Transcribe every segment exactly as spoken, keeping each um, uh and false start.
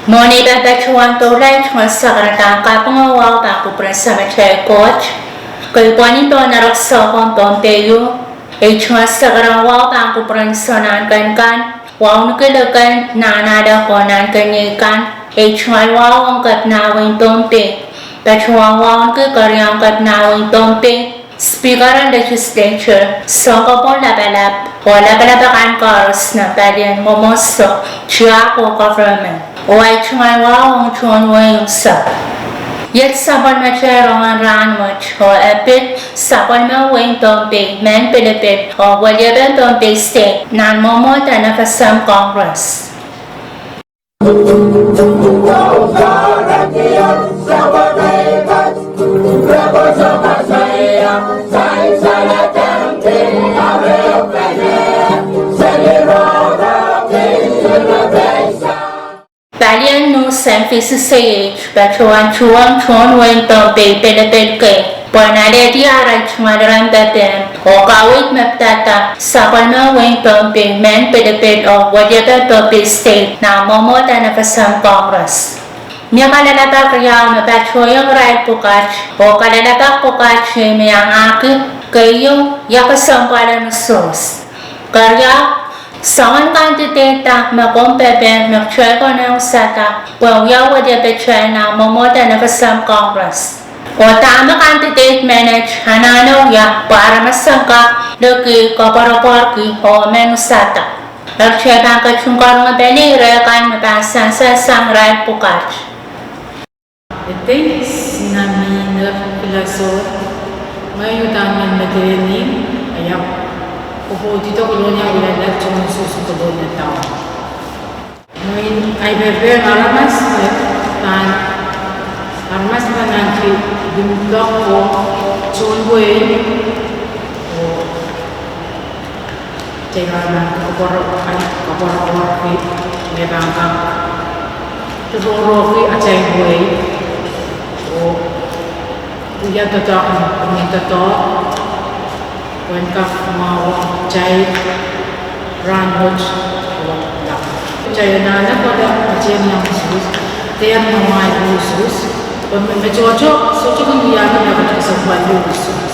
Mwohn ei pahn patohwan doula, ei tungoal sakaradahn kaping oh wahu pahn kupwuren Samatail Koht. Kei pwehn pil narok sohpwong Pohnpei ieu, ei tungoal sakaradahn wahu pahn kupwuren Sounahn Kenikan, Wauneki Leken, Nahnalek oh Nahnkeniei kan. Ei tungoal wahu ong Kepina wehin Pohnpei, patohwan wauneki keriaun Kepina wehin Pohnpei, Speaker en Legislature, Sounkopwung Lapalap, oh lapalap akan koaros nan palien mwomwohdiso, tiahk oh government, oh ei tungoal wahu ong tohn wehi unsek. Iet sapwellimatail rongen rahnwet, oh e pid sapwellime wehin Pohnpei, mehn Pelipil, oh weliepen Pohnpei State nan mwomwohd en F S M Congress. Palien News en V C C H patohwan tuhwong tohn wehin Pohnpei Pelipil kei pwehn alehdi arail tungoal iren pepehm oh kaweid me pidada sapwellime wehin Pohnpei, mehn Pelipil oh weliepen Pohnpei State nan mwomwohd en F S M Congress. Mie kalelapak riau me patohiong irail pwukat, oh kalelapak pwukat iei me iang ahki, keieu, ia kesempwal en usuhs. Keriau, soangen candidate me komw pepehm me kitail konehng wasa pwe wia weliepatail nan mwomwohd en F S M Congress. Oh dahme candidate menet anahne wia pwe aramas en kak liki, koapworopworki oh men wasa. Eri kitail pahn ketin karonge pene ire kan me pahn sansal sang irail pwukat. Eteis nan mihmi ner kilaso, ngehi udahn men Medewe Ning, ia, kopwoudido Kolonia, wia lel tohn usuhs Kolonia Town. Mwein ahi pepehm aramas me pahn, aramas me pahn ahneki limpoak ong tohn wehi, oh kitail pahn koapwor-, koapworohpworki me pahn kak rongorongki atail wehi oh wia doadoahk, mie doadoahk pwehn kak mwahuwong kitail rahnwet oh lap. Kitail anahne kolahng atail nan usuhs, dehr mwamwail usuhs, pwe me, me tohto, sohte kin wiahki me kesempwal usuhs.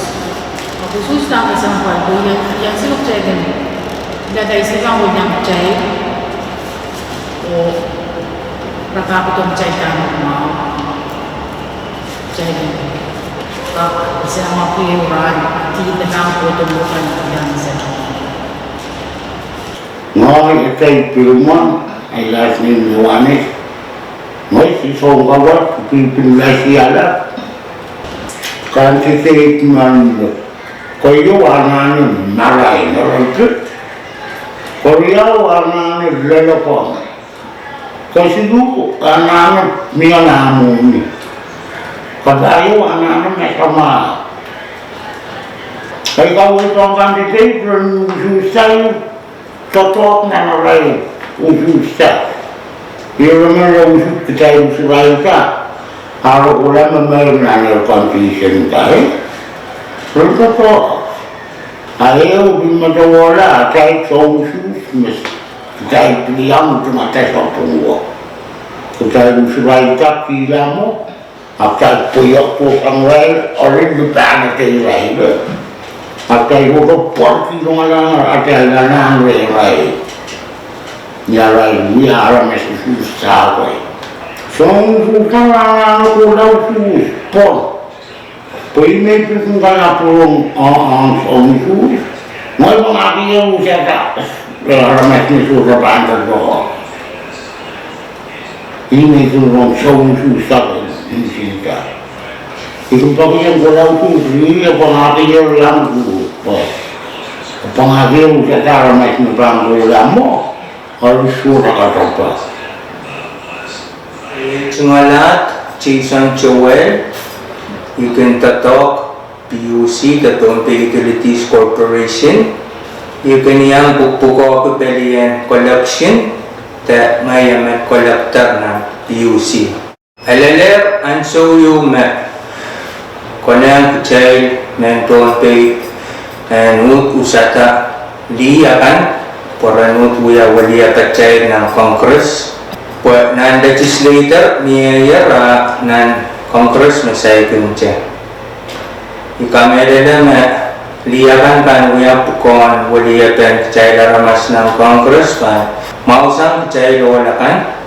Ahpw usuhs dah kesempwal, pwe ia, ia sehse kitail kin, ia dahme sehse pahn wiahki kitail, oh rapahki kitail dahme mwahu. Kitail kin kak, sehse mwahu pwe rahn, dihp me pahn kohdo mwukan ia sehse. Ngehi Etai Pilmon, ahi last name Ioanis. Ngehi Sisoun Kawad, Pilipin Lasiala. Candidate men keieu anahne Marai Ngerempit. Keriau anahne Lelekong. Kesiluh anahne Mianamwuni. Kapahieu anahne Masamwa. Ei kaweid ong candidate ren usuhs, doadoahk nan arail usuhs. Ih me re usuhs, kitail usuhs irail, a re kohla me meir nan confusion kan. Ren doadoahk. A ehu, pil me doula atail sounusuhs me kitail pil iang utung atail sapwung wet. Kitail usuhs irail kihla mwo, a kitail pweiek pohsang irail, eri lipehn atail irail. A kitail kohdo pwarki longalahngan atail anahn rehrail. Ni arail wia aramas usuhs sawei. Sounusuhs anahne kohla usuhs pwon. Pwe ih me pil kin kalapw rong, ah, ah, sounusuhs. Ngehi pahn ahki usuhs ata, aramas me sohte pahn doadoahk. Ih me kin rong sounusuhs sawei, ni sihda. I kin pahn kohla usuhs, ih pahn ahki lang ku, pahn ahki usuhs ata aramas me pahn kohla mwo. Eri sohte kak doadoahk. Tungoal at Jason Joel, I kin doadoahk P U C de Pohnpei Utilities Corporation. I kin iang pwukoahki pelien collection de ngehi emen collector nan P U C. Elelehr ansou ieu me konehng kitail mehn Pohnpei en uhd wusada lih akan pwe ren uhd wia weliepatail nan Congress. Pwe nan legislature mieier a nan Congress me saikinte. I kamehlele me lih akan pahn wia pwukoahn weliepen kitail aramas nan Congress pahn mwahusang kitail ohl akan.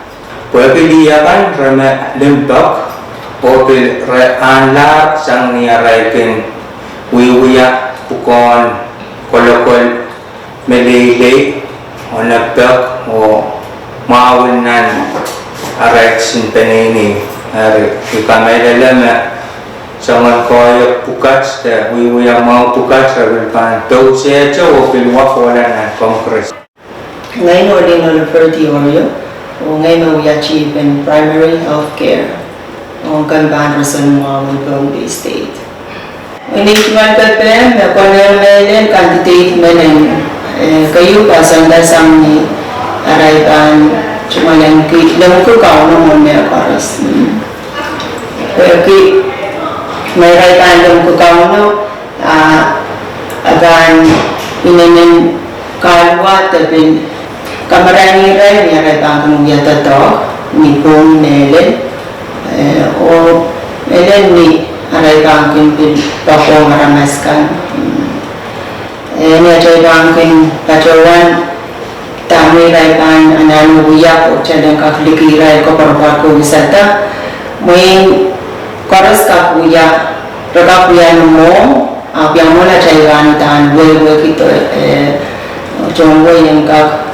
Pwehki lih akan re me limpoak, oh pil re ahnlahr sang ni arail kin wiewia pwukoahn kolokol me leilei, onopek, oh mwahu nan arail kisin peneinei. Eri, I kamehlele me soangen koahiek pwukat de wiewia mwahu pwukat re pil pahn pousehte oh pil wia kohla nan Congress. Ngehi me Lino Liverty Orio, oh ngehi me wia chief en primary health care ong kempan roson mwahu en Pohnpei State. Ni tungoal pepehm me konehng mehlel candidate men en, eh, keieu poahsoanda sang ni arail pahn tungoal ki lemmwiki Kauno mwohn mehkoaros. Mm. Pwehki me irail pahn lemmwiki Kauno, a, a pahn inenen kahluwa de pil kamarain irail ni arail pahn kin wia doadoahk ni pwung mehlel, eh, oh mehlel ni arail pahn kin pil poakohng aramas kan. Mm. Eh, ni atail pahn kin patohwan dahme irail pahn anahne wia, oh kitail en kak likih irail koapworopwor ko wusada. Mwein koaros kak wia, re kak wia ni mwohmw, ahpw ia mwomwen atail pahn uhdahn wehwehki de, eh, tohn wehi en kak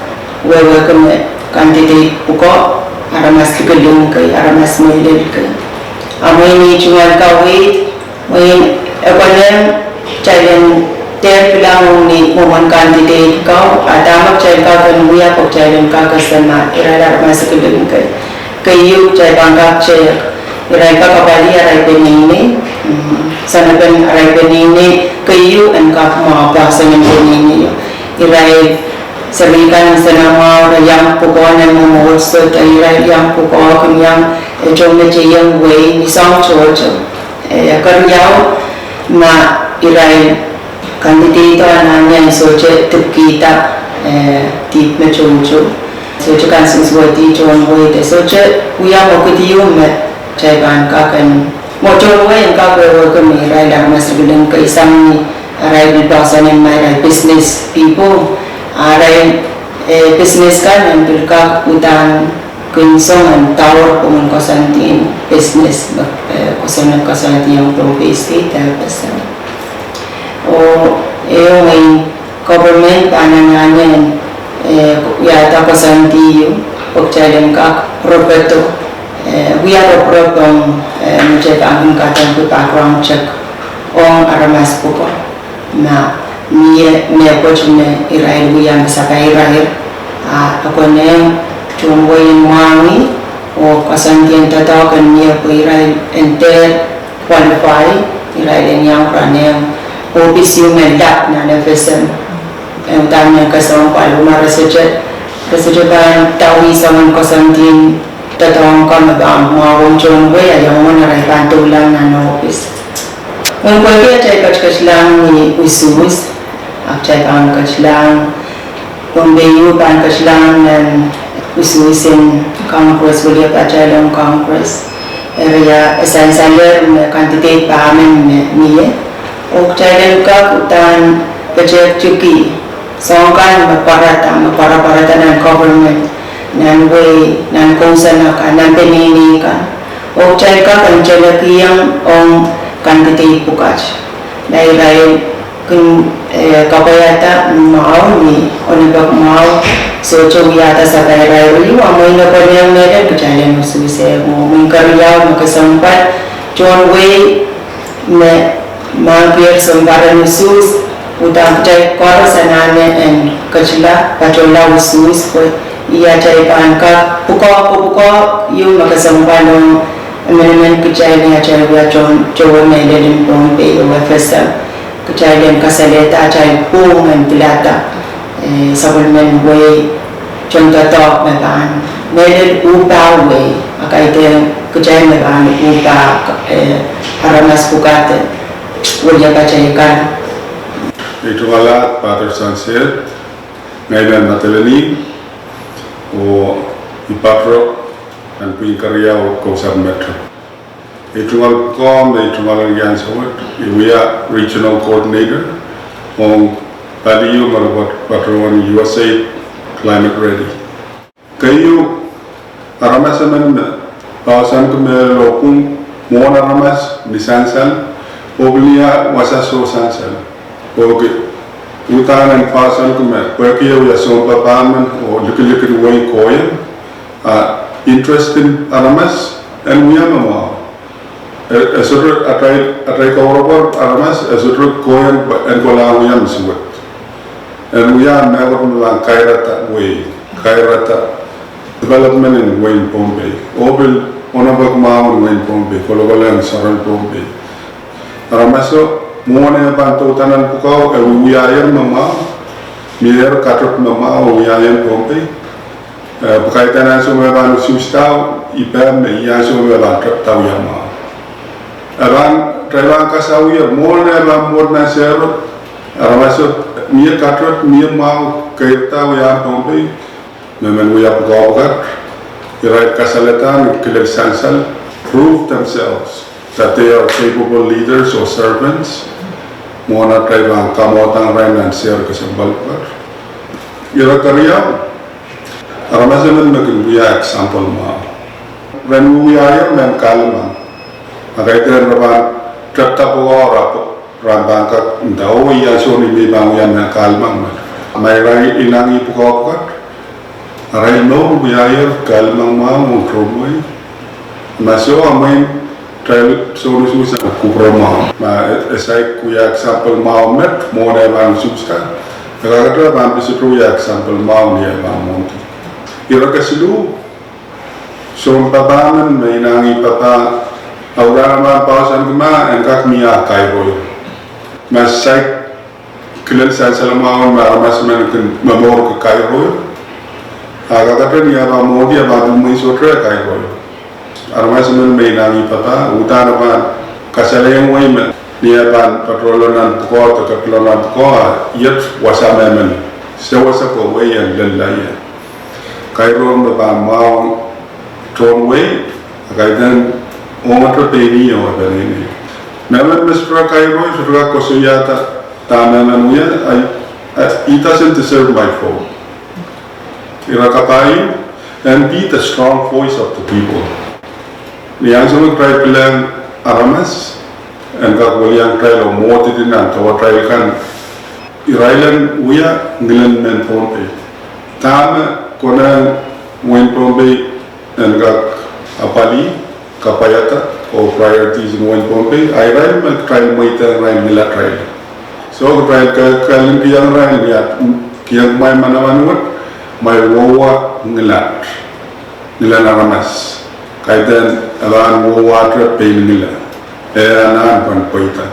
wehwehki me candidate pwukoa aramas likiling kei, aramas mehlel kei. A mwein ni tungoal kaweid, mwein e konehng kitail en dehr pilahng ong ni mwomwen candidate kau, a dahme kitail kak en wia pwe kitail en kak ese ma irail aramas likiling kei. Keieu kitail pahn kak tehk irail kak apwalih arail peneinei, mm, soangen arail peneinei, keieu en kak mwahu poahsoan en peneinei. Irail seri kan en senamwahu re iang pwukoa nan mwomwohdiso de irail iang pwukoa kin iang, eh, tohnmeteiong wehi ni soahng tohto. Eh, keriau, ma irail candidate anahne en sohte dipkihda, eh, dihp me toutou. Sohte kansensuwedih tohn wehi de sohte wia mwekid ieu me kitail pahn kak en, mwo tohn wehi en kak wehwehki me irail aramas likiling kei sang ni arail pil poahsoan en ma irail business people. Arail, eh, business kan en pil kak uhdahn kin song en daur pwungen koasoandi en business, eh, koasoandi, koasoandi ong Pohnpei State, eh, FSM. Oh, eh, mwein government pahn anahne en, eh, wiahda koasoandi ieu, pwe kitail en kak ropodo, eh, wia roporop ong, eh, me kitail pahn kin kadaniki background check ong aramas pwukoa. Ma mie mehkot me irail wia me sapairail, a, e konehng tohn wehi en mwahngih, oh koasoandien doadoahk en mie pwe irail en dehr qualify, irail en iang rahnwet ohpis ieu me lap nan FSM. E uhdahn mehn kesempwal ma re sohte, re sohte pahn dawih soangen koasoandien doadoahk kan me pahn mwahu ong tohn wehi, a ia mwomwen arail pahn doulahng nan ohpis. Mwein pwehki atail ketiket lahng ni usuhs, a kitail pahn ketilahng, Pohnpei ieu pahn ketilahng nan usuhs en Congress, weliepatail ong Congress. Eri ia e sansalehr me candidate pahmen me mie. Oh kitail en kak uhdahn petehkitiki soahng kan me pwarada, me pwarapwarada nan government, nan wehi, nan kousoan akan, nan peneinei kan. Oh kitail kak en telekihong ong candidate pwukat. Ma irail kin, eh, kapwaiada mwahu ni onopek mwahu, sohte wiahda sapairail ieu, a mwein e konehng mehlel kitail en usuhs, eh, mwo. Mwein keriau me kesempwal, tohn wehi me ma kitail sounpar en usuhs, uhdahn kitail koaros anahne en ketila, patohla usuhs, pwe ia kitail pahn kak pwukoa, pwukoa ieu me kesempwal ong emenemen kitail ni atail wia tohn, towe mehlel en Pohnpei oh FSM. Kitail en kasalehda atail pwung en pilada, eh, sapwellimen wehi, tohn doadoahk me pahn mehlel uhpah wehi, a kaidehn kitail me pahn uhpah, eh, aramas pwukat, weliepatail kan. I tungoal Patterson Seth, ngehi mehn Madolenihmw, oh I patro Nan pwihn keriau kousapw met. I tungoal pwukoa me i tungoal ni ansou wet, i wia regional coordinator ong pali ehu me re patohwan U S A I D Climate Ready. Keieu, aramas emen me poahsoanki me lohpwung mwohn aramas ni sansal, oh pil wia wasa soh sansal. Pwehki uhdahn en poahsoanki me pwehki e wia sounpapah men oh likilikin wehi kohieng, a interest en aramas en wia me mwahu. E, e sohte atail, atail koapworopwor aramas, e sohte kohieng pwe en kolahng wia me suwed. En wia mehkot me pahn kairada wehi, kairada development en wehin Pohnpei, oh pil onopek mwahu en wehin Pohnpei, kolokolen soaren Pohnpei. Aramaso, mwohn e pahn douda nan pwukoa, e wiahier me mwahu, mie katohdo me mwahu wiahier Pohnpei. Eh, pwe kaidehn ansou me pahn usuhsda, I pahn me I ansou me pahn tepda wia mwahu. E pahn, kitail pahn kasawih, mwohn e pahn mwohd nan sehro, aramaso, mie katohdo, mie mwahu keirda wiahier Pohnpei, me men wia pwukoa pwukat, irail kasalehda ni kilel sansal, prove themselves that they are capable leaders or servants, mwohn atail pahn kamwadang irail nan sehro kesempwal pwukat. Ire keriau, aramas emen me kin wia example mwahu. Ren wiahier mehn kahlemeng. A kaidehn re pahn tepda pwukoa, re pahn kak nda, oh, I ansou me I pahn wia mehn kahlemeng met. Ma irail inangih pwukoa pwukat, arail mour wiahier kahlemeng mwahu ong tohn wehi. Ma soh, a mwein kitail sohte usuhs en kupwure mwahu. Ma e, e saik wia example mwahu met, mwohn e pahn usuhsda, e kakete pahn pil sohte wia example mwahu ni e pahn mwohndi. Ire kesiluh, sounpapah men me inangih papah, a uhdahn pahn poahsoanki ma en kak mie kairoier. Ma saik kilel sansal mwahu me aramas men kin momourki kairoier, a kakete ni e pahn mwohndi e pahn pil mwein sohte kairoier. Aramas men me inangih papah, uhdahn pahn kasalehiong wehi me ni e pahn patohlo nan pwukoa, de ketilong nan pwokoa, iet wasa me men sewese pwe wehi en lella ie. Kairoier me pahn mwahu tohn wehi, a kaidehn ongete pein ih oh e peneinei. Mehmen me sohte kairoier, sohte kak koasoiahda dahme men wia, I, I, he doesn't deserve my vote. Ire kapai, and be the strong voice of the people. Ni ansou me kitail kilel aramas, en kak welian kitail oh mwohdidi nan dewatail kan, irail en wia ngilen mehn Pohnpei. Dahme konehng wehin Pohnpei en kak apwalih, kapwaiada, oh priorities en wehin Pohnpei, a irail me kitail mweidehng irail ngilatail. Soh, kitail ke, ke lingkiong irail ni ah, kihong kumwail manaman wet, kumwail wehwe ngilat. Ngilen aramas. Kaidehn e pahn wehwehte pein ngila. E anahn pahn pweida.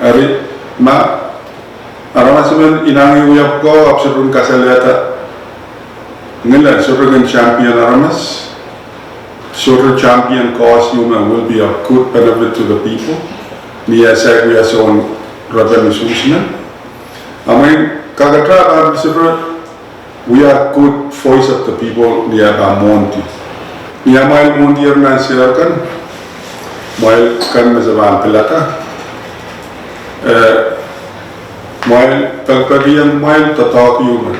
Eri, ma aramas men inangih wia pwukoa ahpw sohte kin kasalehda ngila, sohte kin champion aramas, sohte champion cause ehu me will be of good benefit to the people, ni e saik wia soun repen usuhs men, a mwein kakete pahn sohte wia good voice of the people ni e pahn mwohndi. Ni amwail mwohndier nan sehro kan, kumwail kan me se pahn pilada, eh, kumwail pekipekihong kumwail doadoahk ehu me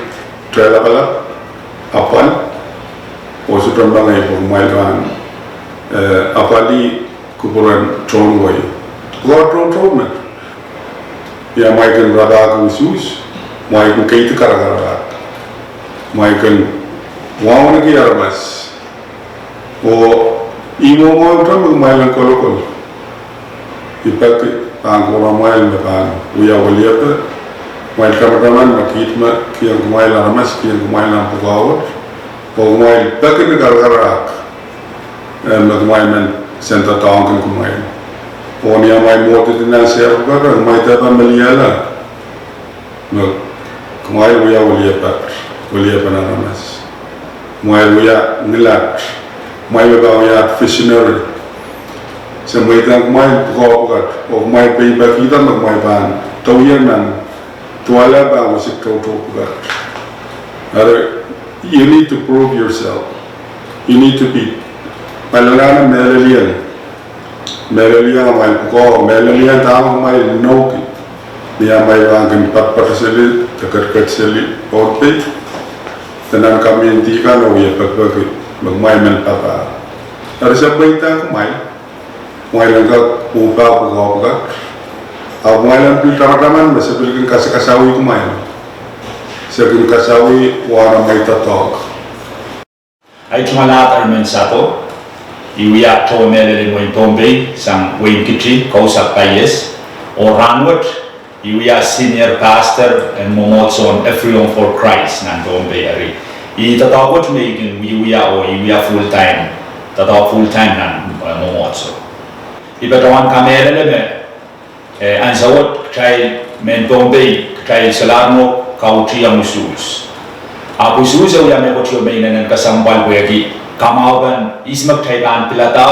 kitail lapalap, apwal, oh sohte mengei pwe kumwail pahn, eh, apwalih kupwuren tohn wehi. Pwukoa tohto met. Ni amwail kin rapahki usuhs, kumwail kin keidi karakarahk. Kumwail kin wauneki aramas. Oh ih mwomwohdiso me kumwail en kolokol. I peki pahn kupwuramwail me pahn wia weliepe. Kumwail tamataman me kiht me kihong kumwail aramas, kihong kumwail nan pwukoa wet, oh kumwail peki ni karakarahk, eh, me kumwail men sendahdohngkin kumwail. Oh ni amwail mwohdidi nan sehro kan, kumwail dehr pahn meliehla me kumwail wia weliepe, weliepen aramas. Kumwail wia ngilat. Kumwail pahn wia visionary. Se mweidehng kumwail pwukoa pwukat, oh kumwail pein pekihda me kumwail pahn dohier nan duwehte pahn wisik toutou pwukat. Eri, you need to prove yourself. You need to be Kumwail anahne mehlel, mehlel, kumwail pwukoa mehlel dahme kumwail inoukih ni amwail pahn kin patpato seli de ketiket seli Pohnpei de nan community kan oh wie pekipeki me kumwail men papah. Eri se pweida kumwail, kumwail en kak uhpah pwukoa pwukat, ahpw kumwail en pil tamataman me se pil kin kasakasawih kumwail, se kin kasawih wahn amwail doadoahk. Ahi tungoal ahd Ermen Sado, I wia towe mehlel en wehin Pohnpei sang wehin Kiti, Kousak Paies, oh rahnwet I wia senior pastor en mwomwohdiso en Every Home for Christ nan Pohnpei. Eri, ih doadoahk wet me I kin wiewia oh I wia full time, doadoahk full time nan, eh, mwomwohdiso. I patohwan kamehlele me Eh, ansou wet kitail mehn Pohnpei kitail solahr mwo kauhdiong usuhs. Ahpw usuhs e wia mehkot ieu me inenen kesempwal pwehki kamwahupen ihs me kitail pahn pilada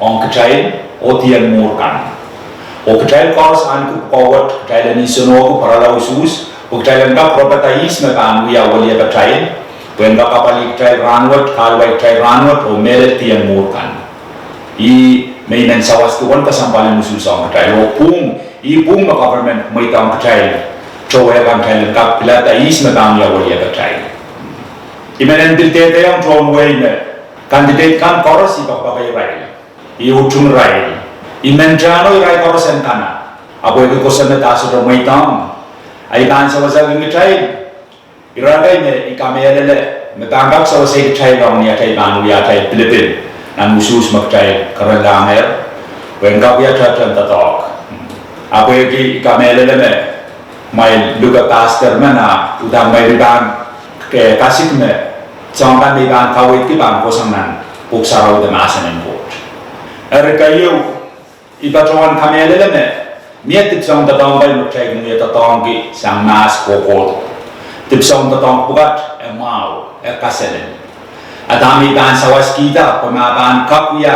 ong kitail oh dien mwuhr kan. Oh kitail koaros ahneki pwukoa wet, kitail en nsenohki pwarala usuhs, pwe kitail en kak ropada ihs me pahn wia weliepatail, pwe en kak apwalih kitail rahnwet, kahluwa kitail rahnwet oh mehlel dien mwuhr kan. Ih me I men sawaski uwen kesempwal en usuhs ong kitail oh pwung, ih pwung me government mweidohng kitail, towe kan kitail en kak pilada ihs me pahn wia weliepatail. I men en pil dehdehiong tohn wehi me candidate kan koaros I pekipeki irail, I utung irail, I men tehno irail koaros en kana, ahpw pwehki kosonned ah sohte mweidohng, ahi pahn sewesehkin kitail ire kei me I kamehlele me pahn kak sewesei kitail ong ni atail pahn wia atail pilipil nan usuhs me kitail kerenlahngehr, pwe en kak wia tehtehn doadoahk. Ahpw pwehki I kamehlele me kumwail luke pastor men ah uhdahn kumwail pahn, eh, kasik me soahng kan me I pahn kaweidki pahn kohsang nan Pwuhk Sarawi de mahsen en Koht. Eri keieu, I patohwan kamehlele me mie dipwisoun doadoahk kei me kitail kin wia doadoahngki sang mahs kohkohdo. Dipwisoun doadoahk pwukat e mwahu, e kaselel. A dahme I pahn sawaskihda pwe ma pahn kak wia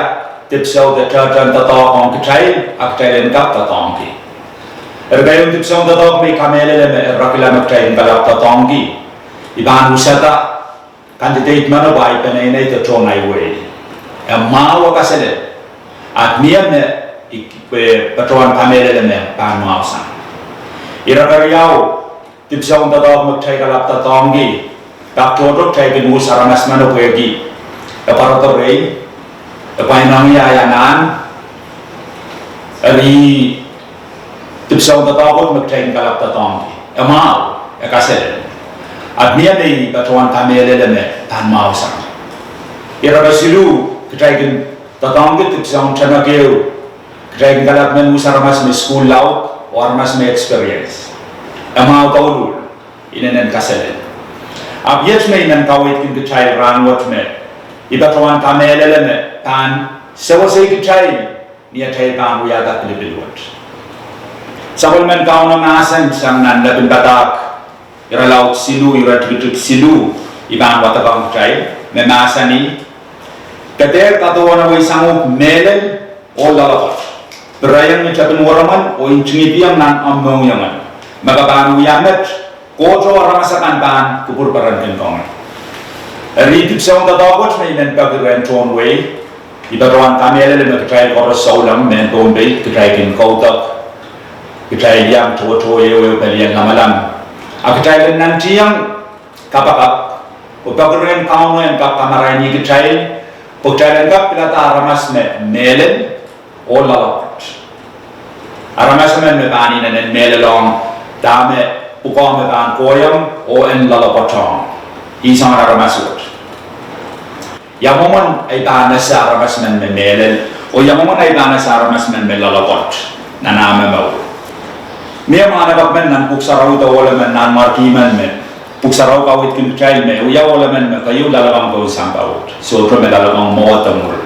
dipwisou de tehtehn doadoahk ong kitail, a kitail en kak doadoahngki. Eri keieun dipwisoun doadoahk me I kamehlele me irakla me kitail en kalap doadoahngki, I pahn wusada candidate meno pwe ahi peneinei de tohn ahi wehi. E mwahu, e kaselel. Ahpw mie me I, eh, patohwan kamehlele me pahn mwahusang. Ire keriau, dipwisoun doadoahk me kitail kalap doadoahngki, pak tohto kitail kin uhs aramas meno pwehki e pwarodo rehi, e pwainongi ahi anahn, eri dipwisoun doadoahk wet me kitail kin kalap doadoahngki, e mwahu, e kaselel. Ahpw mie me I patohwan kamehlele me pahn mwahusang. Ire kesiluh, kitail kin doadoahngki dipwisoun tenek ehu, kitail kin kalap men uhs aramas me sukuhl laud oh aramas me experience. E mwahu douluhl, inenen kaselel. Ahpw iet me I men kaweidkin kitail rahnwet me I patohwan kamehlele me pahn sewesei kitail ni atail pahn wiahda pilipil wet. Sapwellimen Kauno mahsen sang nan Lepin Padahk, irelaud siluh, iretikitik siluh, I pahn wadekohng kitail, me mahsanih: Ke dehr kadohwanewei sang uhk mehlel oh loalopwoat. Pwurehng ni tepin weremwen oh ntingihdiong nan omw mohngiong. Ma ke pahn wia met, Koht oh aramas akan pahn kupwurperenkin komwi. Eri dipwisoun doadoahk wet me I men peki rehn tohn wehi, I patohwan kamehlele me kitail koaros souleng mehn Pohnpei kitail kin kaudok, kitail iang towe towe ehu ehu pelien lamalam, a kitail en nantihong kapakap oh peki rehn Kauno en kak kamaraini kitail, pwe kitail en kak pilada aramas me mehlel oh loalopwoat. Aramas emen me pahn inenen mehlelohng dahme pwukoa me pahn kohiong oh en loalopwoatohng. Ih soangen aramas wet. Ia mwomwen ahi pahn ese aramas emen me mehlel, oh ia mwomwen ahi pahn ese aramas emen me loalopwoat nan ah momour? Mie mwahnakapw men nan Pwuhk Sarawi de ohl emen, Nanmwarki men, me Pwuhk Sarawi kaweidkin kitail me e wia ohl emen me keieu loalopwoat pohn sampah wet, sohte me loalopwoat mwowe de mwuri.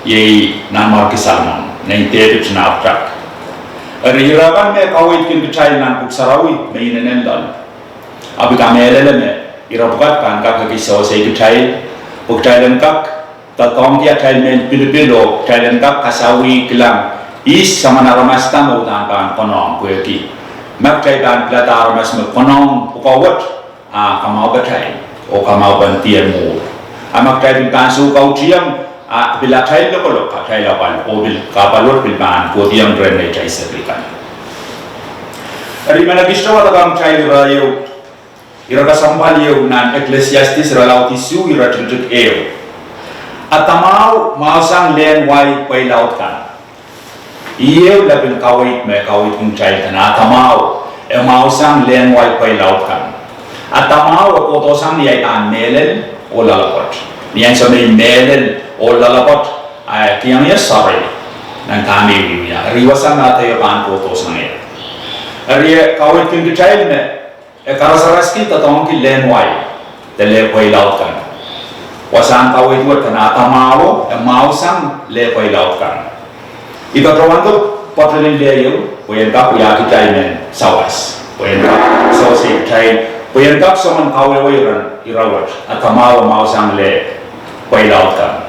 Iei Nanmwarki Salomon, nein Depit nah pwutak. Eri ire kan me kaweidkin kitail nan Pwuhk Sarawi me inenen loal. Ahpw I kamehlele me ire pwukat pahn kak ekis sewesei kitail, pwe kitail en kak doadoahngki atail mehn pilipil oh kitail en kak kasawih kilang ihs soangen aramas da me uhdahn pahn konehng, pwehki ma kitail pahn pilada aramas me konehng pwukoa wet, a kamwahupatail oh kamwahupen dien mwuhr. A ma kitail pil pahn sou kautihong, A pil atail lokolok, atail apwal, oh pil kahpwal wet pil pahn kohdiong rehn neitail seri kan. Eri I men ekiste wadek ong kitail ire ehu, ire kesempwal ehu nan Eklesiastes irelaud isuh, ire tikitik ehu. A damwahu mwahusang lehn wai pweilaud kan. Ih ehu lepin kaweid me kaweidkin kitail kan, a damwahu e mwahusang lehn wai pweilaud kan. A damwahu e kohdohsang ni ei pahn mehlel oh loalopwoat. Ni ansou me I mehlel oh loalopwoat, a e kihong ie sorry nan dahme I wiewia. Eri wasa me e pahn kohdohsang ie. Eri e kaweidkin kitail me e karasaraski doadoahngki lehn wai de leh pweilaud kan. Wasahn kaweid wet kan, a damwahu e mwahusang leh pweilaud kan. I patohwando pwoatlin leh ehu pwe en kak wiahkitail mehn sawas, pwe en kak sewese kitail, pwe en kak soangen kawehwe ire wet, a damwahu e mwahusang leh pweilaud kan.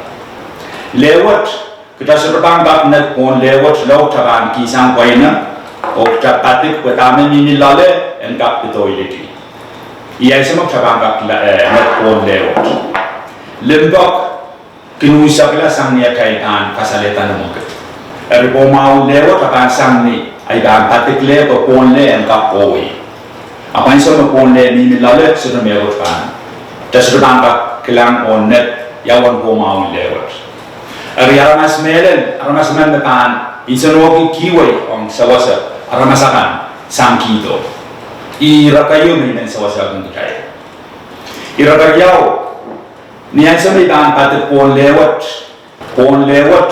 Leh wet, kita sohte pahn kak nek pohn leh wet lao kita pahn kihsang pweine oh kita padik pwe dahme mihmi loale en kak pedoiliki. Ih ansou me kita pahn kak nek pohn leh wet. Limpoak kin unsekla sang ni atail pahn kasalehda ni mwekid. Eri pwohmwahu leh wet a pahn sang ni ei pahn padik leh pwe pohn leh en kak kohwei. Ahpw ansou me pohn leh mihmi loale, sohte mehkot pahn, kita sohte pahn kak kilang oh nek ia uwen pwohmwahun leh wet. Eri aramas mehlel, aramas emen me pahn nsenohki kihwei ong sewese aramas akan sang kihdo. Ih ire keieu me I men sewesehkin kitail. Ire keriau, ni ansou me I pahn padik pohn leh wet, pohn leh wet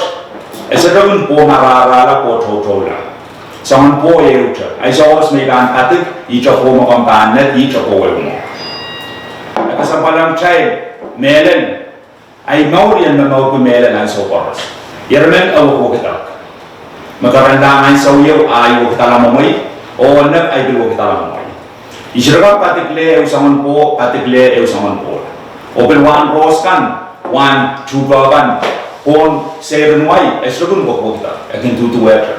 e sohte kin pwohng arahrahla oh toutoula. Soangen pwoh ehute. Ansou koaros me I pahn padik, ihte pwoh me komw pahn nek, ihte pwoh ehu mwo. E kesempwal ong kitail mehlel, ahi mour I en momourki mehlel ansou koaros. Ire men e wekidek. Me kerenda ansou ieu ahi wekidala mwomwei, oh nek ahi pil wekidala mwomwei. I sohte kak padik leh ehu soangen pwoh, padik leh ehu soangen pwoh. Oh pil wahn rohs kan, wahn tuhke kan, pohn seirin wai e sohte kin wekiwekidek, e kin duhduwehte.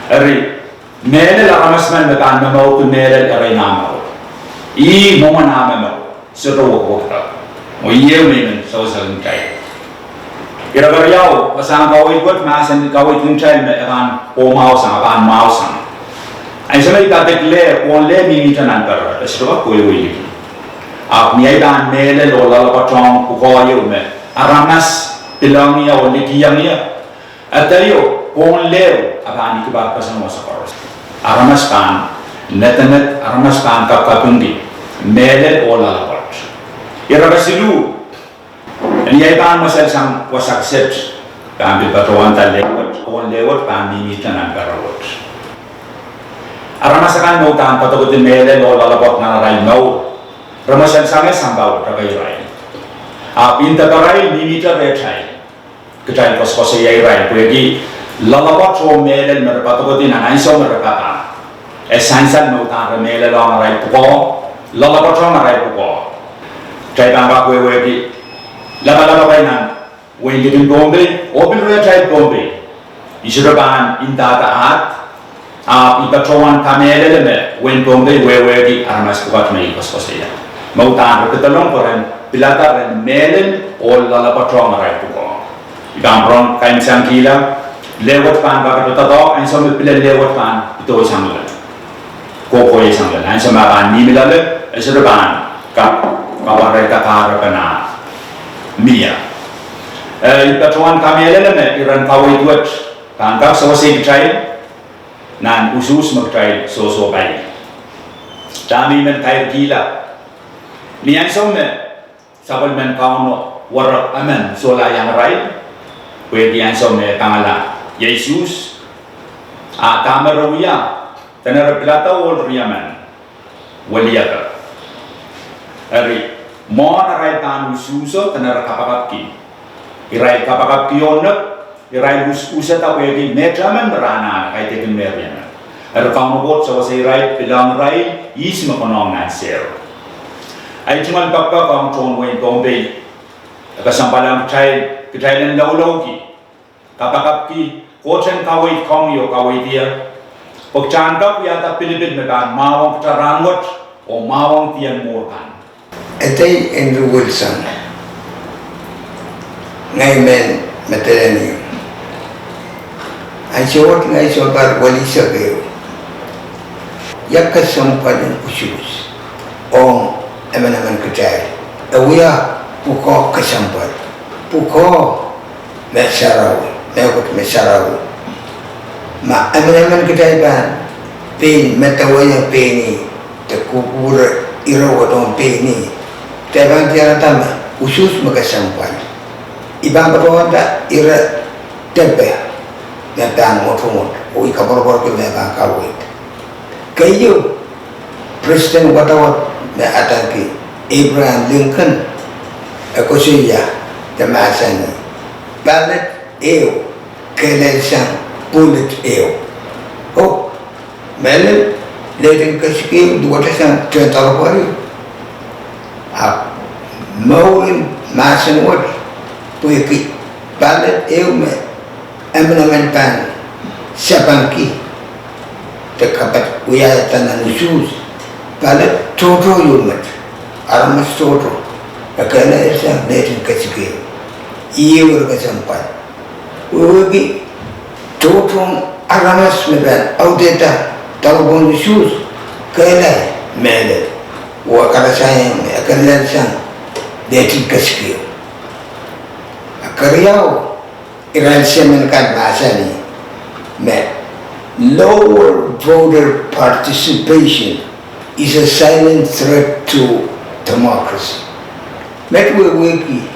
Eri mehlel, aramas emen me pahn momourki mehlel, ire nan mour, ih mwomwen ah momour, sohte wekiwekidek. Oh ih ehu me I men sewesehkin kitail. Ire keriau, wasahn kaweid wet mahsanih, kaweidkin kitail me e pahn pwohmwahusang, e pahn mwahusang. Ansou me I padik leh, pohn leh mihmihte nan pere, e sohte kak kohwei liki. Ahpw ni ei pahn mehlel oh loalopwoatohng pwukoa ieu me aramas pilengie oh likiengie, edeio, pohn leh e pahn ikiparpeseng wasa koaros. Aramas pahn nedened, aramas pahn kapkapingki mehlel oh loalopwoat. Ire kesiluh, ni ei pahn mweselsang wasa kiset, pahn pil patohwanda leh wet, pohn leh wet pahn mihmihte nan pere wet. Aramas akan me uhdahn poadokedi mehlel oh loalopwoat nan arail mour, re mweselsang sampah wet, re kei irail. Ahpw ndeparail mihmihte rehtail. Kitail koasokoasoia irail pwehki loalopwoat oh mehlel me re poadokedi nan ansou me re papah, e sansal me uhdahn re mehlelohng arail pwukoa, loalopwoatohng arail pwukoa. Kitail pahn kak wehwehki lapalap akan nan wehin likin Pohnpei oh pil rehtail Pohnpei. I sohte pahn ndahda ahd, ahpw I patohwan kamehlele me wehin Pohnpei wehwehki aramas pwukat me I koasokoasoia, me uhdahn re pedolong pwe ren pilada ren mehlel oh loalopwoatohng arail pwukoa. I pahn pwurehng kaimwisekihla, leh wet pahn kak doadoahk, ansou me pilen leh wet pahn pedoisang lel, kohkohsang lel, ansou me pahn mihmi loale, e sohte pahn kak kapwarehda kahrepen ah mie. Eh, I patohwan kamehlele me iren kaweid wet pahn kak sewesei kitail nan usuhs me kitail sohsohpai. Dahme I men kairkihla, ni ansou me sapwellimen Kauno werek emen solahr iang irail, pwehki ansou me pangala iei usuhs, a dahme re wia, dene re pilada ohl riemen weliake. Eri, mwohn arail pahn usuhso dene re kapakapki. Irail kapakapki oh nek, irail us- usada pwehki mehtemen me re anahne, kaidehkin me riemen. Eri Kauno Koht sewese irail, pilohng irail ihs me konehng nan sero. Ahi tungoal pekipek ong tohn wehin Pohnpei, e kesempwal ong kitail, kitail en loullouki, kapakapki Koht en kaweid komwi oh kaweid ie, pwe kitail en kak wiahda pilipil me pahn mwahuwong kita rahnwet oh mwahuwong dien mour kan. Edei Henry Wilson, ngehi men Medewehn ansou wet ngehi sounpar welihsek ehu, ia kesempwal en usuhs ong emenemen kitail? E wia pwukoa kesempwal, pwukoa me sarawi, mehkot me sarawi. Ma emenemen kitail pahn pein medewe pein ih, de kupwure ire wet ong pein ih, de pahn diarada me usuhs me kesempwal. I pahn patohwanda ire depe me pahn mwotomwot, oh I koapworopworki me pahn kaweid. Keieu, Presiden wadawad me adaneki Abraham Lincoln, e koasoia de mahsanih, ballot ehu kehlail sang bullet ehu. Oh, mehlel, lehtin kesik ehu duwehte sang tehn doaropwari. Ahpw mouren mahsen wet, pwehki ballot ehu me emenemen pahn sapengki de kapat wiahda nan usuhs, ballot tohto ehu met, aramas tohto, e kehlail sang lehtin kesik ehu. Ih ehu ire kesempwal. Wehwehki tohtohn aramas me pahn audehda doaropwon usuhs, kehlail mehlel, oh e karasaiong e kehlail sang lehtin kesik ehu. A keriau, irail semen kan mahsanih me lower voter participation is a silent threat to democracy. Met wehwehki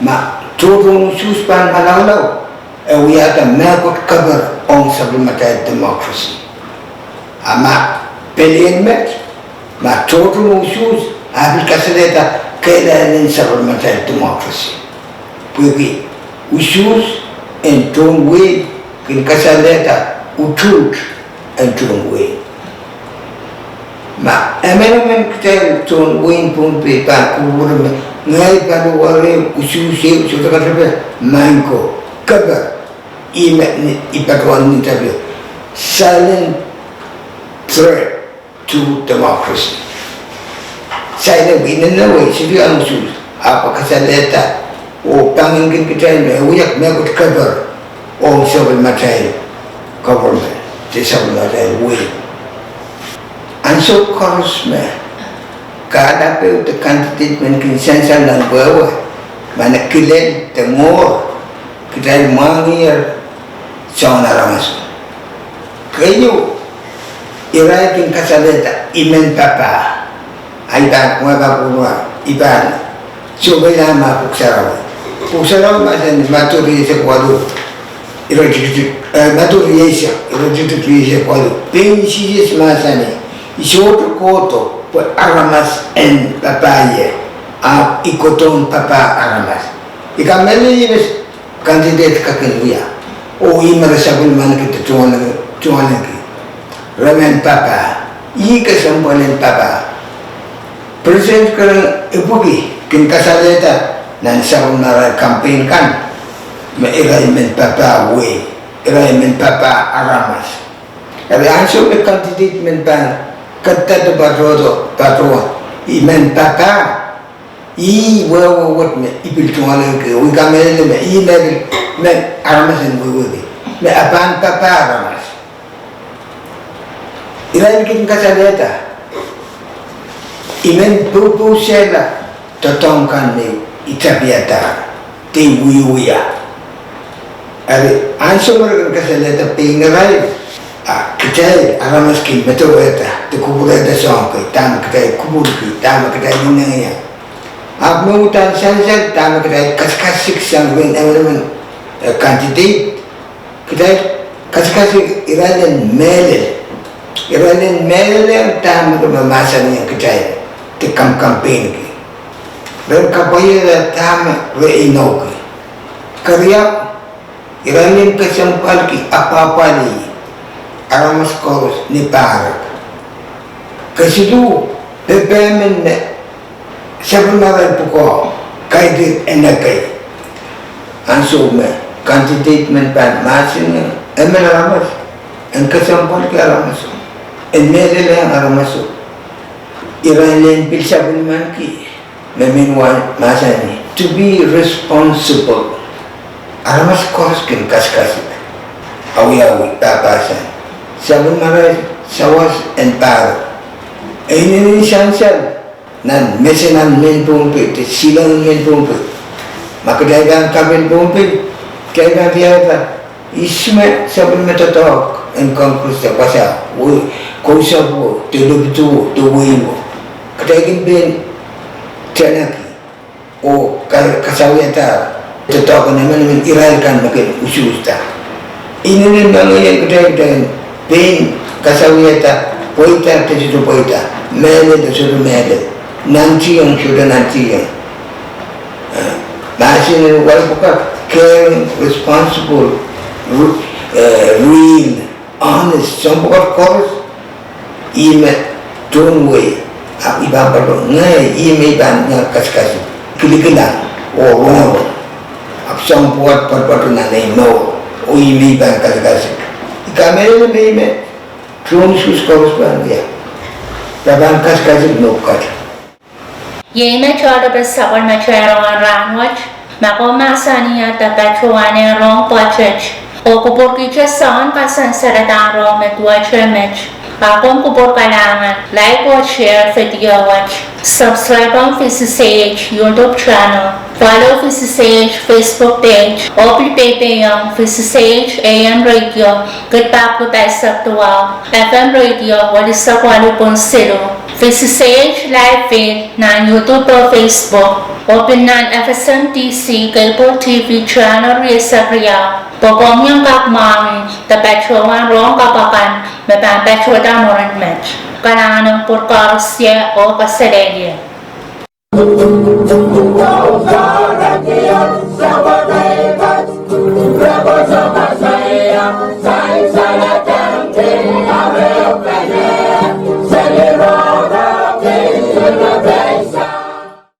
ma tohtohn usuhs pahn malaulau, e wiahda mehkot keper ong sapwellimatail democracy. A ma pelien met, ma tohtohn usuhs a pil kasalehda kehlail en sapwellimatail democracy. Pwehki usuhs en tohn wehi kin kasalehda utuht en tohn wehi. Ma emenemen kitail tohn wehin Pohnpei pahn kupwure me ngehi paliwar ehu, usuhs ehu, sohte katepe, maing ko, keper, ih me I patohwan nda pwe silent threat to democracy. Silent, inenen wehi, silian usuhs, ahpw kasalehda oh pangin kin kitail me wia mehkot keper ong sapwellimatail government, de sapwellimatail wehi. Ansou koaros me kahlap ehu de candidate men kin sansal nan wehwe, ma e kilel de ngohr, kitail mwahngiher soangen aramas. Keieu, irail kin kasalehda I men papah. A I pahn, ma pahn pwurwa, I pahn sohpeila ma Pwuhk Sarawi. Pwuhk Sarawi mahsanih, Madiu rieisek waluh, iretikitik, eh, Madiu rieisek, iretikitik rieisek waluh, pein Sises mahsanih, I sohte kohdo pwe aramas en papah ie, ahpw I kohdohn papah aramas. I kamehlele me candidate kak kin wia, oh ih me re sapwellimaniki de tungoal, tungoalki, re men papah. Ih kesempwal en papah. President keren epwiki kin kasalehda nan sapwellimarail campaign kan me irail men papah wehi, irail men papah aramas. Eri ansou me candidate men pahn ketiket patohdo, patohwan I men papah, ih wehwe wet me I pil tungoalki, oh I kamehlele me ih me pil, me aramas en wehwehki me e pahn papah aramas. Irail kin kasalehda I men poupousehla doadoahk kan me I tapiadahr de I wiewia. Eri ansou me re kin kasalehda pein irail, a kitail aramas kin medewehda de kupwurehda soahng kei, dahme kitail kupwurki, dahme kitail inengieng. Ahpw me udahn sansal dahme kitail kasikasik sang rehn emenemen, eh, candidate, kitail kasikasik irail en mehlel. Irail en mehlel dahme re mahmahsanihong kitail de kam campaign ki. Re en kapwaiada dahme re inoukih. Keriau, irail en kesempwalki apwahpwalih aramas koaros ni pahrek. Kesiluh, pepehm en me sapwellimarail pwukoa kaidehn en ekei. Ansou me candidate men pahn mahsanihong emen aramas en kesempwalki aramaso, en mehlelehng aramaso, irail en pil sapwellimaniki me mehn wai mahsanih to be responsible. Aramas koaros kin kasikasik. Awiawi, pahpahsan. Sapwellimarail sawas en pahro. E inenen sansal nan mesen en mehn Pohnpei, de silangin mehn Pohnpei. Ma kitail pahn kapil Pohnpei, kitail pahn diarada, ihs me sapwellime doadoahk en Congress de wasa, we, kousapwo, de lepiduwo, de wehio. Kitail kin pein tanaki oh ka-, kasawiada doadoahk en emenemen irail kan me kin usuhsda. Inenen moangeien kitail, kitail pein kasawiada pweida de sohte pweida, mehlel de sohte mehlel, nantihong sohte nantihong. Eh, mahsen en wahl pwukat, caring, responsible, re-, eh, real, honest, soahng pwukat koaros, ih me tohn wehi, ahpw I pahn patohwan ngehi, ih me I pahn iang kasikasik, kilikilang, oh rongorong. Ahpw soahng pwukat patopato nan ei mour, oh ih me I pahn kasikasik. I kamehlele me ih me tohn Suhs koaros pahn wia. Re pahn kasikasik mepwukat. Iei me tohto pil sapwellimatail rong en rahnwet. Ma komw mahsanihada patohwan rong pwoatet oh kupwurkihte soangen kasansalada rong me duwehte met, a komw kupwur kalahngan, like oh share video wet, subscribe ong V C C H YouTube channel, follow V C C H Facebook page, oh pil peipeiohng V C C H A M radio, kiht pahr eisek duwau, F M radio, welisek waluh pwon siluh, V C C H live feed nan YouTube oh Facebook, oh pil nan F S M D C cable T V channel rieisek riau, pwe komw iang kak mwahngih de patohwan rong kapw akan me pahn patohda mwurin met. Kalahngan ong pwurkoaros oh kaselehlie.